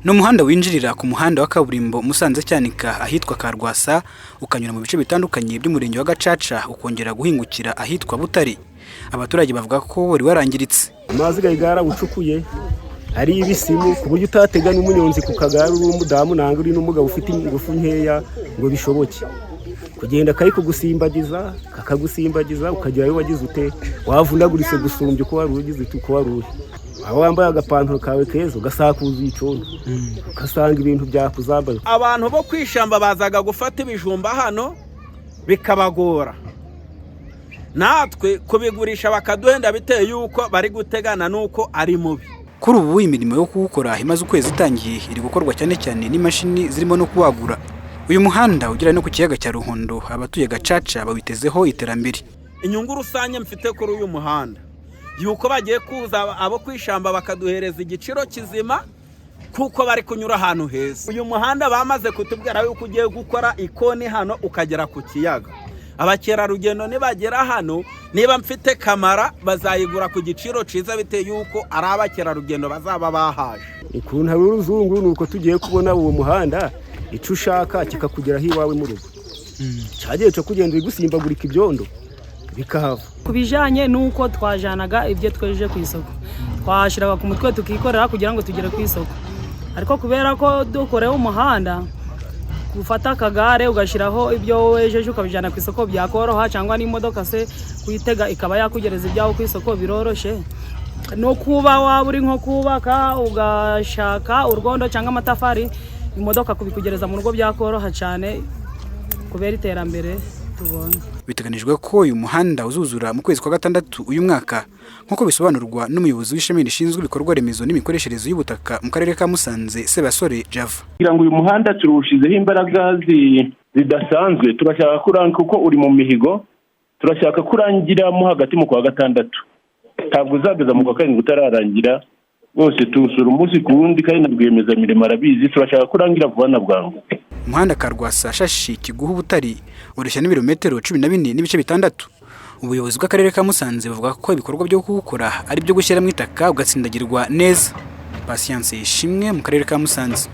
Ni umuhanda winjirira ku muhanda wa kaburimbo Musanze Cyanika ahitwa Karwasa, ukanyura mu bice bitandukanye by'umurenge wa Gacaca, ukongera guhingukira ahitwa Butare. Abaturage bavuga ko wari warangiritse. Amazi gari garawucukuye ari ibisimu, ku buryo utatega n'umunyonzi ku kagare uri umudamu nanga uri n'umugabo ufite ingufu nkeya ngo bishoboke. Kugenda kari kugusimbagiza, kakagusimbagiza ukagerayo wagize ute, wavunaguritse gusumbya uko wari ugize ute, uko wari uri. Waba wambaye agapantaro kawe keza ugasakuza icondo, ugasanga ibintu byakuzambaye. Abantu bo ku ishyamba bazaga gufata ibijumba hano bikabagora, natwe kubigurisha bakaduhenda bitewe y'uko bari gutegana n'uko ari mubi. Kuri ubu imirimo yo kuwukora imaze ukwezi itangiye, iri gukorwa cyane cyane n'imashini zirimo no kuwagura. Uyu muhanda ugera no ku kiyaga cya Ruhondo, abatuye Gacaca bawitezeho iterambere. Inyungu rusange mfite kuri uyu muhanda yuko bagiye kuza abo ku ishyamba bakaduhereza igiciro kizima, kuko bari kunyura ahantu heza. Uyu muhanda bamaze kutubwira yuko ugiye gukora ikoni hano ukagera ku kiyaga. Abakerarugendo nibagera hano, niba mfite kamara bazayigura ku giciro cyiza, bitewe yuko ari abakerarugendo bazaba bahaje. Ukuntu ari uruzungu ni uko tugiye kubona uwo muhanda, icyo ushaka kikakugeraho iwawe mu rugo. Cyagiye cyo kugenda uri gusimbagurika ibyondo bikahava. Ku bijyanye n'uko twajyanaga ibyo twejeje ku isoko, twashyiraga ku mutwe tukikorera kugira ngo tugere ku isoko. Ariko kubera ko dukorewe umuhanda, gufata akagare ugashyiraho ibyo wejeje ukabijyana ku isoko byakoroha, cyangwa n'imodoka se kuyitega ikaba yakugereza ibyawe ku isoko biroroshye. No kuba waba uri nko kubaka ugashaka urwondo cyangwa amatafari, imodoka kubikugereza mu rugo byakoroha cyane kubera iterambere tubonye. Biteganijwe ko uyu muhanda uzuzura mu kwezi kwa gatandatu uyu mwaka, nk'uko bisobanurwa n'umuyobozi w'ishami rishinzwe ibikorwa remezo n'imikoreshereze y'ubutaka mu karere ka Musanze, Sebasore Java. Kugira ngo uyu muhanda tuwushyizeho imbaraga zidasanzwe, turashaka ko urangira kuko uri mu mihigo. Turashaka ko urangira mo hagati mu kwa gatandatu, ntabwo uzageza mu kwa karindwi utararangira. Rwose tuwusura umunsi ku wundi, kandi na rwiyemezamirimo arabizi. Turashaka ko urangira vuba na bwangu. Umuhanda Karwasa Shashi Kiguhu Butare ureshya n'ibirometero 14.6. Ubuyobozi bw'akarere ka Musanze buvuga ko ibikorwa byo kuwukora ari byo gushyiramo itaka ugatsindagirwa neza. Patience Ishimwe mu karere ka Musanze.